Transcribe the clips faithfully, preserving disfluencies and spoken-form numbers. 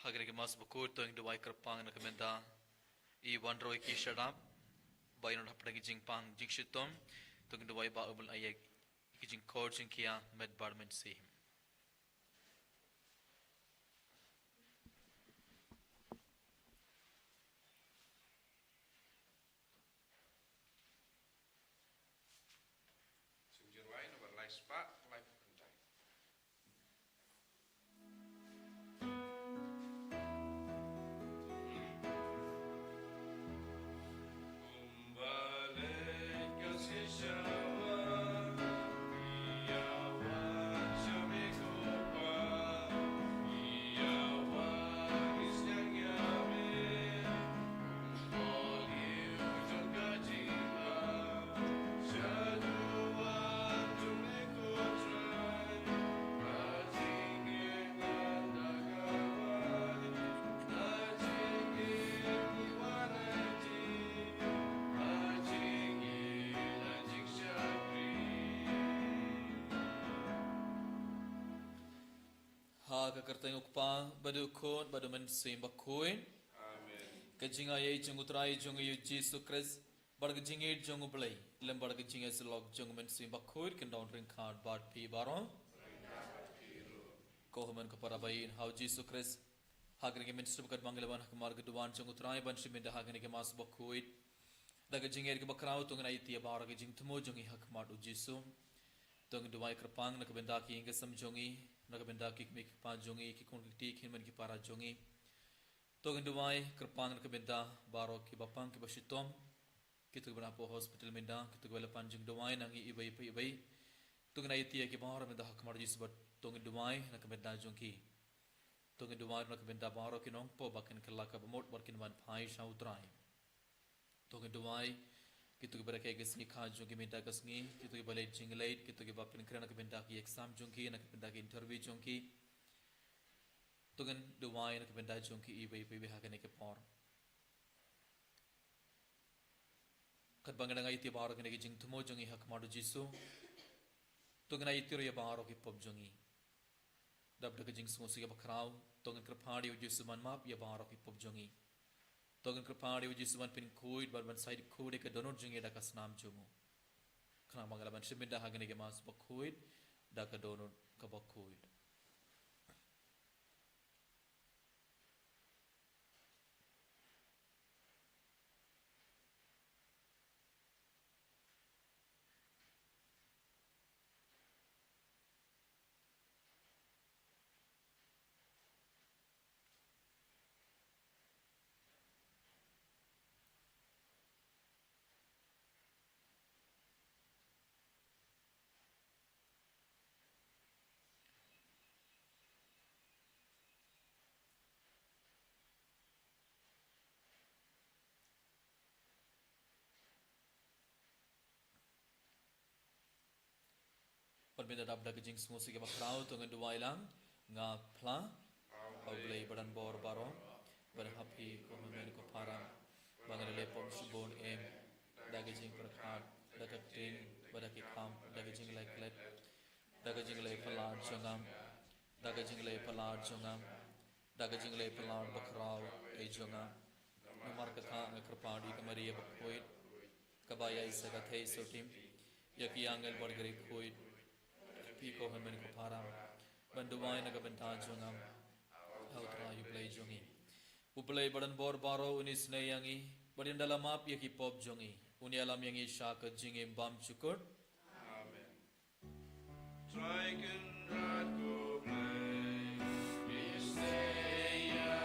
Ha kane ka Mass Bakhuid to ngin duwai kyrpang na ka bynta i Wanroi Ki Sharap ba ïa nod hapdeng ki jingpang jingshitom. To ngin duwai ba u Blei un ai ïa ki jingkhor jong ki ïa met bad mynsiem. Sing Jerwai nomor lai spah, lai phew khyndai. Ha ka kyrteng u Kpa, bad u Khun, bad u Mynsiem Bakhuid. Amen. Ka jingaiei jong u Trai jong ngi u Jisu Khrist, bad ka jingïeit jong u Blei, lem bad ka jingïasyllok jong u Mynsiem Bakhuid, kin don ryngkat bad phi baroh. Ko hynmen ko para ba ïeit ha u Jisu Khrist, ha kane ka mynstep katba ngi la wan ha khmat ka duwan jong u Trai ban shim bynta ha kane ka Mass Bakhuid, da ka jingïeit kaba khraw to ngin ïa ïaid ïa baroh ka jingthmu jong ngi ha khmat u Jisu. To ngin duwai kyrpang na ka bynta ki ïing ki sem jong ngi, na ka bynta ki kmie ki kpa jong ngi, ki khun ki kti, ki hynmen ki para jong ngi. To ngin duwai kyrpang na ka bynta baroh kiba pang kiba shitom, kito kiba na hapoh hospital mynta, kito kiba la pan jingduwai na ngi iwei pa iwei. To ngin ïa ïaid ïa ki baroh mynta ha khmat u Jisu bad to ngin duwai na ka bynta jong ki. To ngin duwai na ka bynta baroh ki nongpop ba kin kylla kaba mut bad kin wan phai sha u Trai. To ngin duwai kito kiba rakhe ka sngi kha jong ki mynta ka sngi, kito kiba leit jingleit, kito kiba pynkhreh na ka bynta ki exam jong ki, na ka bynta ki interview jong ki. To ngin duwai na ka bynta jong ki iwei pa iwei ha kane ka por. Katba ngi dang ïa ïaid ïa baroh kine ki jingthmu jong ngi ha khmat u Jisu, to ngin ïa ïaid ïa baroh ki pop jong ngi. Dap da ka jingsngewsih kaba khraw, to ngin kyrpad ïa u Jisu ban map ïa baroh ki pop jong ngi. To ngin kyrpad ïa u Jisu ban pynkhuid, ban, ban said khuid ïa ka dohnud jong ngi da ka snam jong u. Khnang ba ngin lah ban shim bynta ha kane ka Mass Bakhuid da ka dohnud kaba khuid. Bad mynta dap da ka jingsngewsih kaba khraw to ngin duwai lang. Nga phla ha u Blei ba donbor baroh, bad ha phi ko hynmen ko para, ba nga la leh pop shibun em, da ka jingpyrkhat, da ka ktien, bad da ki kam, da ka jingleh klet, da ka jingleh palat jong nga, da ka jingleh palat jong nga, da ka jingleh palat bakhraw ei jong nga. Namar kata nga kyrpad ïa ka Maria bakhuid, kaba ïaisah ka thei sotim, ïa ki angel bad ki riewkhuid, phi ko hynmen ko para, ban duwai na ka bynta jong nga ha u Trai u Blei jong ngi. U Blei ba donbor baroh un isynei ïa ngi, bad un da la map ïa ki pop jong ngi, un ïalam ïa ngi sha ka jingim bymjukut. Amen. Trai Kynrad ko Blei, isynei ïa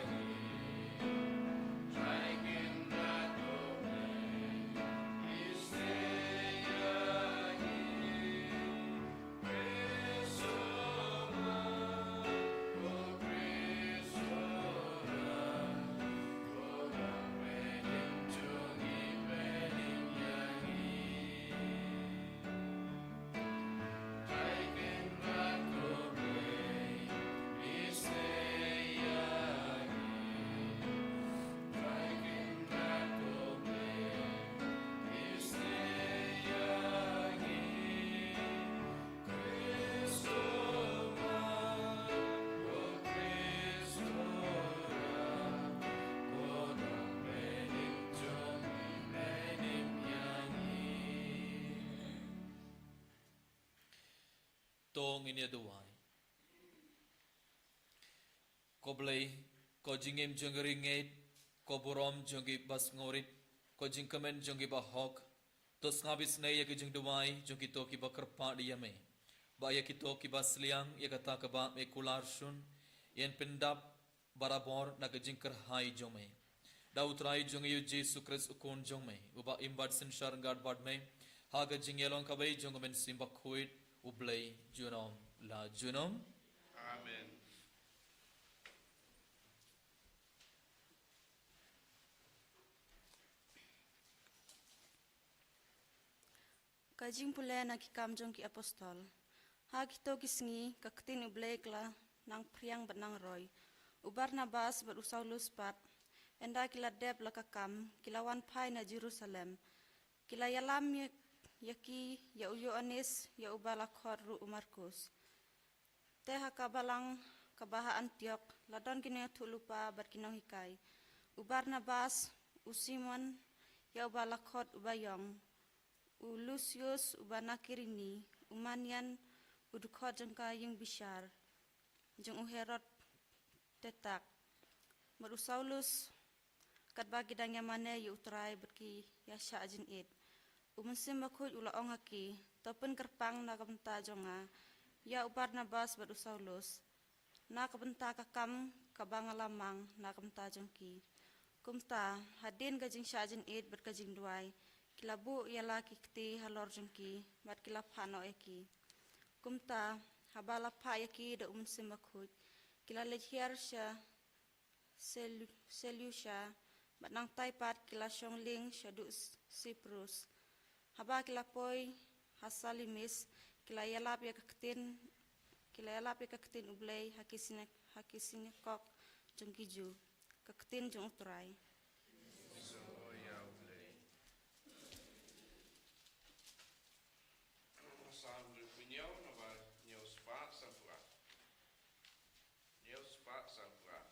ngi. Trai Kynrad ko Blei, isynei ïa ngi. Praise the Lord, oh, praise the Lord. To ngin ïa duwai. Ko Blei, ko jingim jong ki riewngeit, ko burom jong ki basngewrit, ko jingkmen jong ki bahok, to sngap isynei ïa ki jingduwai jong kito kiba kyrpad ïa me. Ba ïa kito kiba sliang ïa kata kaba me kular shun, yn pyndap barabor na ka jingkyrhai jong me. Da U Trai jong ngi U Jisu Khrist U Khun jong me, uba im bad synshar ryngkat bad me ha ka jingïalong kawei jong U Mynsiem Bakhuid, U Blei junom la junom. Amen. Ka jingpule na Ki Kam jong ki Apostol. Ha kito ki sngi ka ktien U Blei ka la nang phriang bad nang roi. U Barnabas bad u Saulus pat, ynda ki la dep la ka kam, ki la wan phai na Jerusalem. Ki la ïalam ïa, ïa ki, ïa u Ïoannis, ïa uba la khot ruh u Markus. Te ha ka balang kaba ha Antiok, la don ki nongïathuhlypa bad ki nonghikai: u Barnabas, u Simon, ïa uba la khot u Baïong, u Lusius uba na Kirini, u Manian, u dkhot jong ka ïingbishar jong u Herod Tetak, bad u Saulus, katba ki dang ïamane ïa U Trai bad ki ïashah jingit. U Mynsiem Bakhuid u la ong ha ki: To pynkyrpang na ka bynta jong nga ïa u Barnabas bad u Saulus, na ka bynta ka kam kaba nga la mang na ka bynta jong ki. Kumta, hadien ka jingshah jingit bad ka jingduwai, ki la buh ïa la ki kti halor jong ki, bad ki la phah noh ïa ki. Kumta, haba la phah ïa ki da U Mynsiem Bakhuid, ki la leit hiar sha Selu-, Selusia, bad nangtai pat ki la shong lieng shaduh S-, Siprus. Haba ki la poi ha Salimis, ki la ïalap ïa ka ktien, ki la ïalap ïa ka ktien U Blei ha ki sine-, ha ki sinakok jong ki Jiw. Ka ktien jong U Trai. Psalm hynriew hynñiew, nombar hynñiew spah sanphew ar. Hynñiew spah sanphew ar.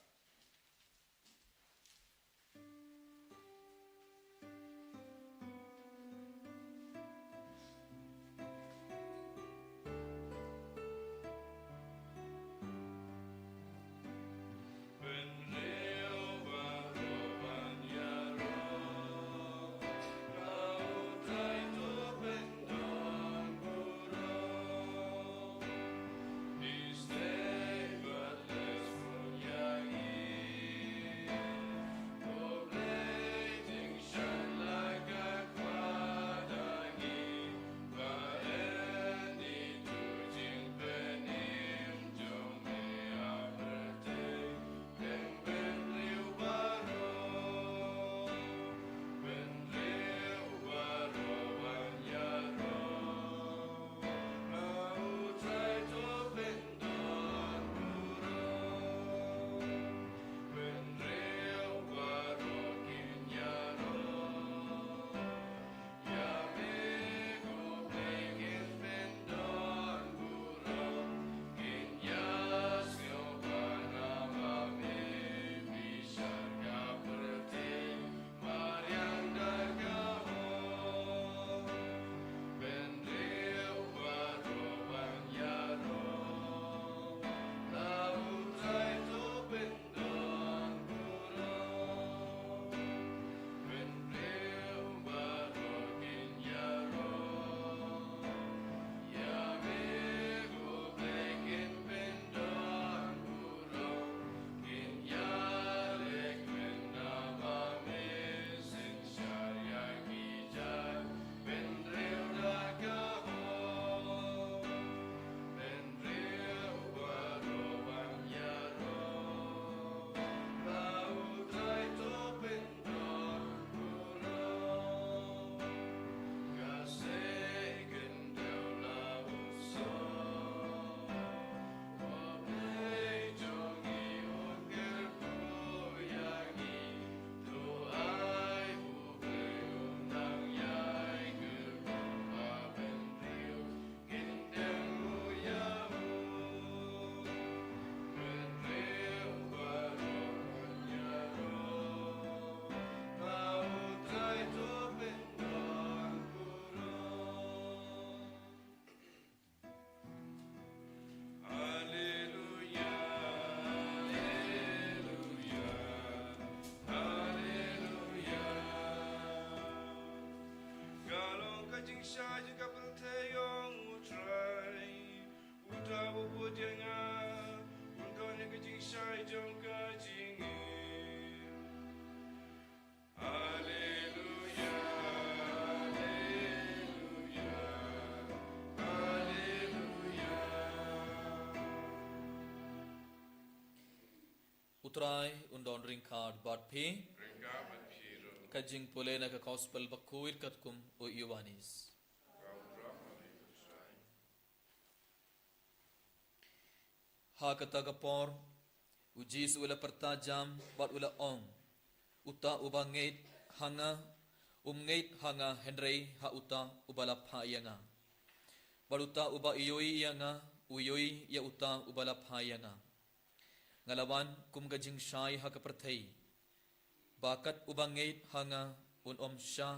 Shai jong ka pyrthei, ong U Trai. Uta uba bud ïa nga un don ïa ka jingshai jong ka jingim. Haleluya, haleluya, haleluya. U Trai un don ryngkat bad phi. Ryngkat bad phi ruh. Ka jingpule na ka Gospel bakhuid katkum u Ïoannis. Ka umrah mali U Trai. Ha kata ka por, U Jisu u la pyrta jam bad u la ong, uta uba ngeit ha nga, um ngeit ha nga hynrei ha uta uba la phah ïa nga. Bad uta uba ïohi ïa nga, u ïohi ïa uta uba la phah ïa nga. Nga la wan kum ka jingshai ha ka pyrthei, ba kat uba ngeit ha nga un ym sah,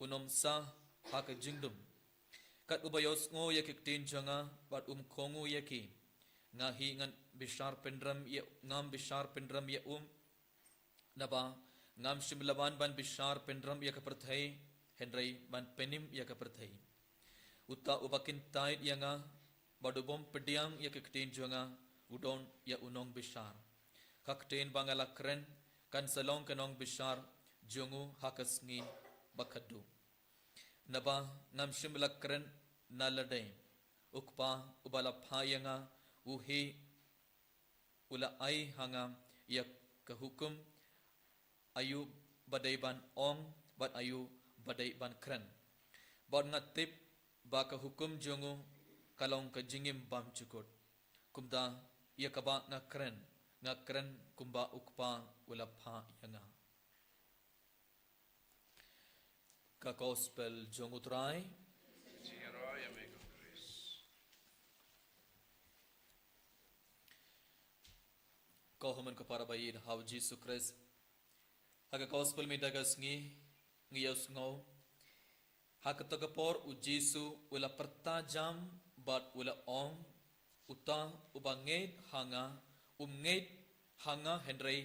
un ym sah ha ka jingdum. Kat uba ïohsngew ïa ki ktien jong nga bad um kohnguh ïa ki, nga hi ngan bishar pynrem ïa, ngam bishar pynrem ïa u. Naba ngam shym la wan ban bishar pynrem ïa ka pyrthei, hynrei ban pynim ïa ka pyrthei. Uta uba kyntait ïa nga bad u bym pdiang ïa ki ktien jong nga, u don ïa u nongbishar. Ka ktien ba nga la kren kan sa long ka nongbishar jong u ha ka sngi ba khatduh. Naba ngam shym la kren na lade. U Kpa uba la phah ïa nga, u hi u la ai ha nga ïa ka hukum, aïu ba dei ban ong bad aïu ba dei ban kren. Bad nga tip ba ka hukum jong u ka long ka jingim bymjukut. Kumta ïa kaba nga kren, nga kren kumba U Kpa u la phah ïa nga. Ka Gospel jong U Trai. Jingïaroh ïa me ko Khrist. Ko hynmen ko para ba ïeit ha U Jisu Khrist. Ha ka Gospel mynta ka sngi ngi ïohsngew, ha kata ka por U Jisu u la pyrta jam bad u la ong, uta uba ngeit ha nga, um ngeit ha nga hynrei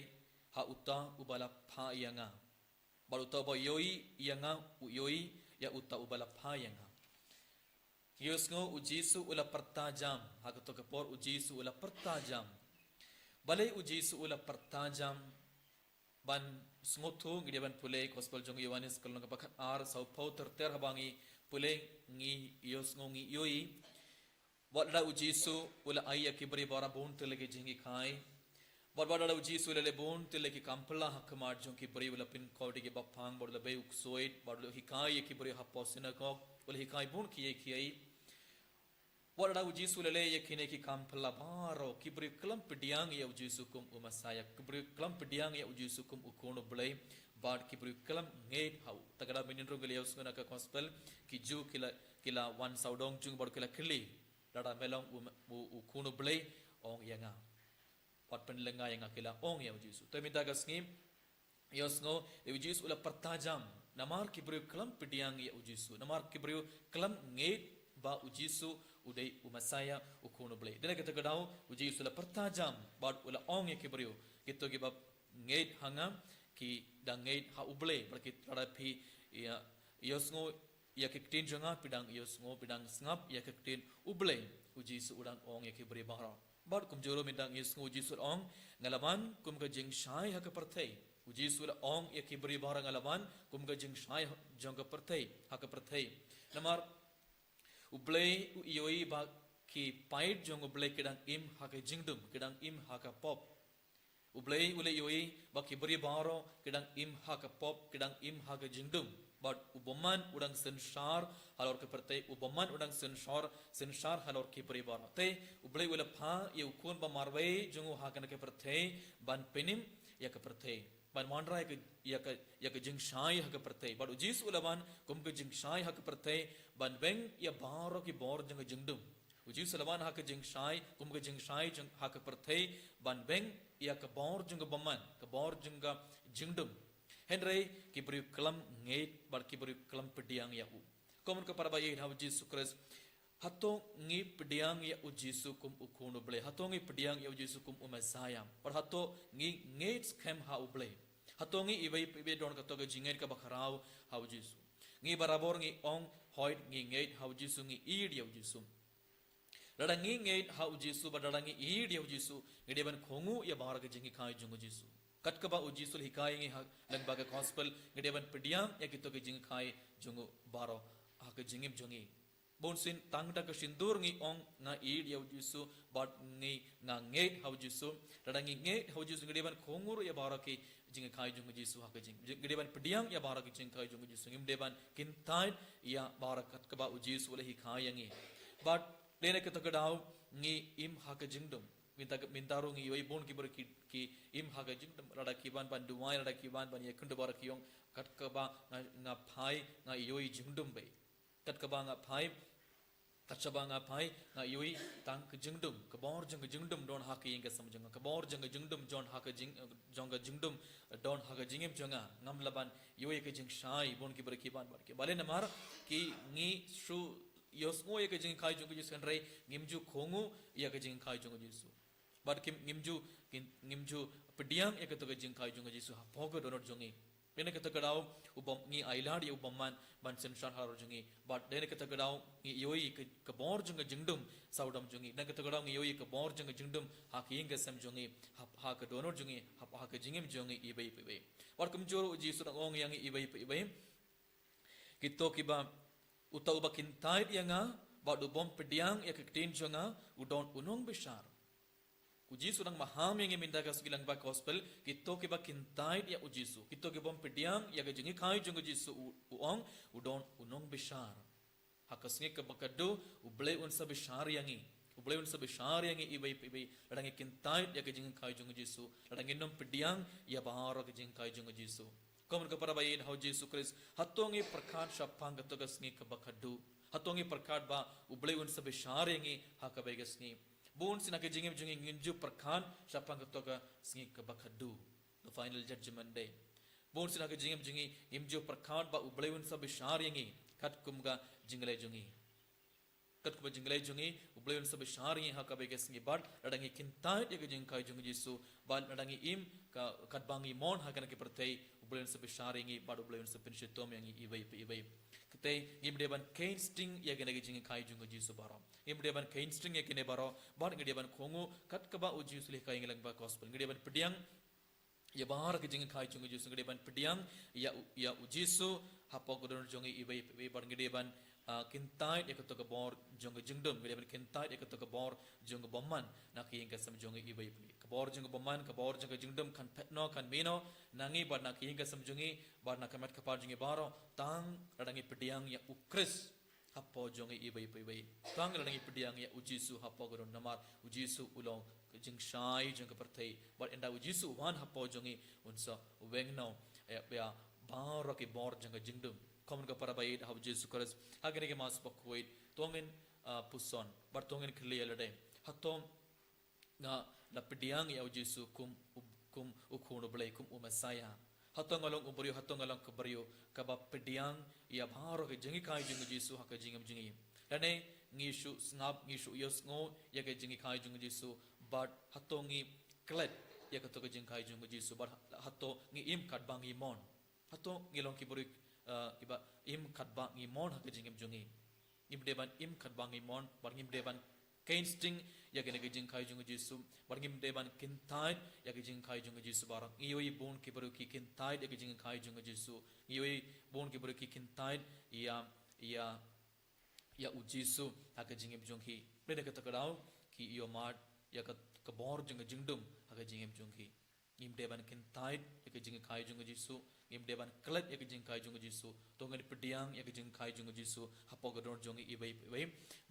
ha uta uba la phah ïa nga. Bad uta uba ïohi ïa nga, u ïohi ïa uta uba la phah ïa nga. Ïohsngew U Jisu u la pyrta jam, ha kata ka por U Jisu u la pyrta jam. Balei U Jisu u la pyrta jam? Ban sngewthuh ngi dei ban pule Gospel jong u Ïoannis ka lynnong kaba khatar, sawphew ter ter haba ngi pule ngi ïohsngew ngi ïohi. Wat lada U Jisu u la ai ïa ki briew baroh bun tylli ki jinghikai. Wat, wat lada U Jisu u la leh bun tylli ki kam phylla ha khmat jong ki briew, u la pynkoit ïa ki baphang, bad u la bei u ksuid, bad u la hikai ïa ki briew hapoh synagog, u la hikai bun kiei kiei. Wat lada U Jisu u la leh ïa kine ki kam phylla baroh, ki briew khlem pdiang ïa U Jisu kum u Messaïah, ki briew khlem pdiang ïa U Jisu kum U Khun U Blei, bad ki briew khlem ngeit ha u. Te ka da mynnin ruh ngi la ïohsngew na ka Gospel, ki Jiw ki la, ki la wan sawdong jong u bad ki la kylli, lada me long u, u, U Khun U Blei, ong ïa nga. Bad pynlyngnga ïa nga, ki la ong ïa U Jisu. Te mynta ka sngi, ïohsngew, U Jisu u la pyrta jam. Namar ki briew khlem pdiang ïa U Jisu. Namar ki briew khlem ngeit ba U Jisu u dei u Messaïah, U Khun U Blei. Dei na kata ka daw, U Jisu u la pyrta jam bad u la ong ïa ki briew, kito kiba ngeit ha nga ki dang ngeit ha U Blei, bad ki, lada phi ïa, ïohsngew ïa ki ktien jong nga, phi dang ïohsngew, phi dang sngap ïa ki ktien U Blei. U Jisu u dang ong ïa ki briew baroh. Bad kumjuh ruh mynta ngi ïohsngew U Jisu u la ong, nga la wan kum ka jingshai ha ka pyrthei. U Jisu u la ong ïa ki briew baroh, nga la wan kum ka jingshai jong ka pyrthei, ha ka pyrthei. Namar U Blei u ïohi ba ki paid jong U Blei ki dang im ha ka jingdum, ki dang im ha ka pop. U Blei u la ïohi ba ki briew baroh ki dang im ha ka pop, ki dang im ha ka jingdum. Bad u bymman u dang synshar halor ka pyrthei, u bymman u dang synshar, synshar halor ki briew baroh. Te U Blei u la phah ïa U Khun ba marwei jong u ha kane ka pyrthei ban pynim ïa ka pyrthei, ban wanrah ïa ka, ïa ka, ïa ka jingshai ha ka pyrthei. Bad U Jisu u la wan kum ka jingshai ha ka pyrthei ban weng ïa baroh ki bor jong ka jingdum. U Jisu u la wan ha ka jingshai, kum ka jingshai jong, ha ka pyrthei, ban weng ïa ka bor jong ka bymman, ka bor jong ka jingdum. Hynrei ki briew khlem ngeit bad ki briew khlem pdiang ïa u. Ko hynmen ko para ba ïeit ha U Jisu Khrist, hato ngi pdiang ïa U Jisu kum U Khun U Blei? Hato ngi pdiang ïa U Jisu kum u Messaïah? Bad hato ngi ngeit skhem ha U Blei? Hato ngi iwei pa iwei don kato ka jingngeit kaba khraw ha U Jisu? Ngi barabor ngi ong, hooid, ngi ngeit ha u Jisu, ngi ïeit ïa u Jisu. Lada ngi ngeit ha u Jisu bad lada ngi ïeit ïa u Jisu, ngi dei ban kohnguh ïa baroh ki jinghikai jong u Jisu. Kat kaba u Jisu u la hikai ïa ngi ha lyngba ka gospel, ngi dei ban pdiang ïa kito ki jinghikai jong u baroh ha ka jingim jong ngi. Bunsien tang da ka sindur ngi ong nga ïeit ïa u Jisu bad ngi, nga ngeit ha u Jisu. Lada ngi ngeit ha u Jisu, ngi dei ban kohnguh ruh ïa baroh ki jinghikai jong u Jisu ha ka jing, ngi dei ban pdiang ïa baroh ki jinghikai jong u Jisu. Ngim dei ban kyntait ïa baroh kat kaba u Jisu u la hikai ïa ngi. Bad dei na kata ka daw ngi im ha ka jingdum. Mynta ka, mynta ruh ngi ïohi bun ki briew ki, ki im ha ka jingdum, lada ki wan ban duwai, lada ki wan ban ïakynduh baroh ki ong, kat kaba nga, nga phai nga ïohi jingdum bha. Kat kaba nga phai, kat kaba nga phai nga ïohi tang ka jingdum, ka bor jong ka jingdum don ha ka ïing ka sem jong nga, ka bor jong ka jingdum don ha ka jing, jong ka jingdum don ha ka jingim jong nga. Ngam lah ban ïohi ka jingshai, bun ki briew ki wan bad ki, balei? Namar ki, ngi shu ïohsngew ïa ka jinghikai jong u Jisu hynrei ngim ju kohnguh ïa ka jinghikai jong u Jisu. Bad kim, ngim ju, kim, ngim ju pdiang ïa kato ka jinghikai jong u Jisu hapoh ka dohnud jong ngi. Dei na kata ka daw u bym, ngi ailad ïa u bymman ban synshar halor jong ngi. Bad dei na kata ka daw ngi ïohi ka, ka bor jong ka jingdum sawdong jong ngi. Dei na kata ka daw ngi ïohi ka bor jong ka jingdum ha ka ïing ka sem jong ngi, ha, ha ka dohnud jong ngi, ha, ha ka jingim jong ngi iwei pa iwei. Bad kumjuh ruh u Jisu u dang ong ïa ngi iwei pa iwei, kito kiba, uta uba kyntait ïa nga bad u bym pdiang ïa ka ktien jong nga, u don u nongbishar. U Jisu u dang maham ïa ngi mynta ka sngi lyngba ka gospel, kito kiba kyntait ïa u Jisu, kito ki bym pdiang ïa ka jinghikai jong u Jisu, u, u ong, u don u nongbishar. Ha ka sngi kaba khadduh U Blei un sa bishar ïa ngi. U Blei un sa bishar ïa ngi iwei pa iwei lada ngi kyntait ïa ka jinghikai jong u Jisu, lada ngin ym pdiang ïa baroh ka jinghikai jong u Jisu. Ko mon ko para ba ïeit ha u Jisu Khrist, hato ngi pyrkhat shaphang kato ka sngi kaba khadduh? Hato ngi pyrkhat ba U Blei un sa bishar ïa ngi ha kawei ka sngi? Bunsien ha ka jingim jong ngi ngim ju pyrkhat shaphang kato ka sngi kaba khadduh, the final judgment day. Bunsien ha ka jingim jong ngi ngim ju pyrkhat ba U Blei un sa bishar ïa ngi katkum ka jingleh jong ngi. Katkum ka jingleh jong ngi, U Blei un sa bishar ïa ngi ha kawei ka sngi bad lada ngi kyntait ïa ka jinghikai jong u Jisu bad lada ngi im ka, katba ngi mon ha kane ka pyrthei, U Blei un sa bishar ïa ngi bad U Blei un sa pynshitom ïa ngi iwei pa iwei. Katei ngim dei ban keiñ sting ïa kane ka jinghikai jong u Jisu baroh. Ngim dei ban keiñ sting ïa kane baroh bad ngi dei ban kohnguh kat kaba u Jisu u la hikai ïa ngi lyngba ka gospel. Ngi dei ban pdiang ïa baroh ka jinghikai jong u Jisu, ngi dei ban pdiang ïa u, ïa u Jisu hapoh ka dohnud jong ngi iwei pa iwei bad ngi dei ban, ah, kyntait ïa kato ka bor jong ka jingdum, ngi dei ban kyntait ïa kato ka bor jong ka bymman na ka ïing ka sem jong ngi iwei pa iwei. Ka bor jong ka bymman, ka bor jong ka jingdum kan phet noh, kan mih noh na ngi bad na ka ïing ka sem jong ngi bad na ka met ka phad jong ngi baroh, tang lada ngi pdiang ïa u Khrist hapoh jong ngi iwei pa iwei. Tang lada ngi pdiang ïa u Jisu hapoh ka dohnud, namar u Jisu u long ka jingshai jong ka pyrthei bad ynda u Jisu u wan hapoh jong ngi un sa weng noh ïa, ïa baroh ki bor jong ka jingdum. Ko mon ko para ba ïeit ha u Jisu Khrist, ha kane ka Mass bakhuid to ngin, ah, puson bad to ngin kylli ïa lade, hato nga la pdiang ïa u Jisu kum u, kum u Khun u Blei, kum u Messiah? Hato nga long u briew, hato nga long ka briew kaba pdiang ïa baroh ka jinghikai jong u Jisu ha ka jingim jong ngi? Lane ngi shu sngap, ngi shu ïohsngew ïa ka jinghikai jong u Jisu bad hato ngi klet ïa kato ka jinghikai jong u Jisu bad hato ngi im katba ngi mon? Hato ngi long ki briew, eh, kiba im katba ngi mon ha ka jingim jong ngi? Ngim dei ban im katba ngi mon bad ngim dei ban keiñ sting ïa kane ka jinghikai jong u Jisu bad ngim dei ban kyntait ïa ka jinghikai jong u Jisu baroh. Ngi ïohi bun ki briew ki kyntait ïa ka jinghikai jong u Jisu. Ngi ïohi bun ki briew ki kyntait ïa, ïa, ïa u Jisu ha ka jingim jong ki. Dei na kata ka daw ki ïohmad ïa ka, ka bor jong ka jingdum ha ka jingim jong ki. Ngim dei ban kyntait ïa ka jinghikai jong u Jisu, ngim dei ban klet ïa ka jinghikai jong u Jisu. To ngin pdiang ïa ka jinghikai jong u Jisu hapoh ka dohnud jong ngi iwei pa iwei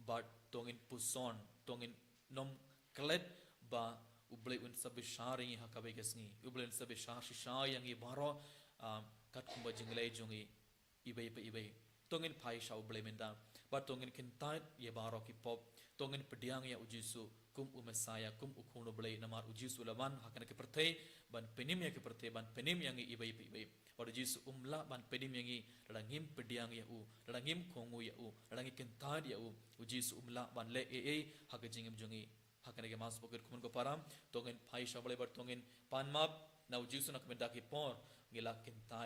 bad to ngin puson, to ngin nym klet ba U Blei un sa bishar ïa ngi ha kawei ka sngi. U Blei un sa bishar shisha ïa ngi baroh, ah, katkum ka jingleh jong ngi iwei pa iwei. To ngin phai sha U Blei mynta bad to ngin kyntait ïa baroh ki pop. To ngin pdiang ïa u Jisu kum u Messiah, kum u Khun u Blei, namar u Jisu u la wan ha kane ka pyrthei ban pynim ïa ka pyrthei, ban pynim ïa ngi iwei pa iwei. Bad u Jisu um lah ban pynim ïa ngi lada ngim pdiang ïa u, lada ngim kohnguh ïa u, lada ngim kyntait ïa u. U Jisu um lah ban leh ei ei ha ka jingim jong ngi. Ha kane ka Mass bakhuid, ko mon ko para, to ngin phai sha U Blei bad to ngin pan map na u Jisu na ka bynta ki por ngi la kyntait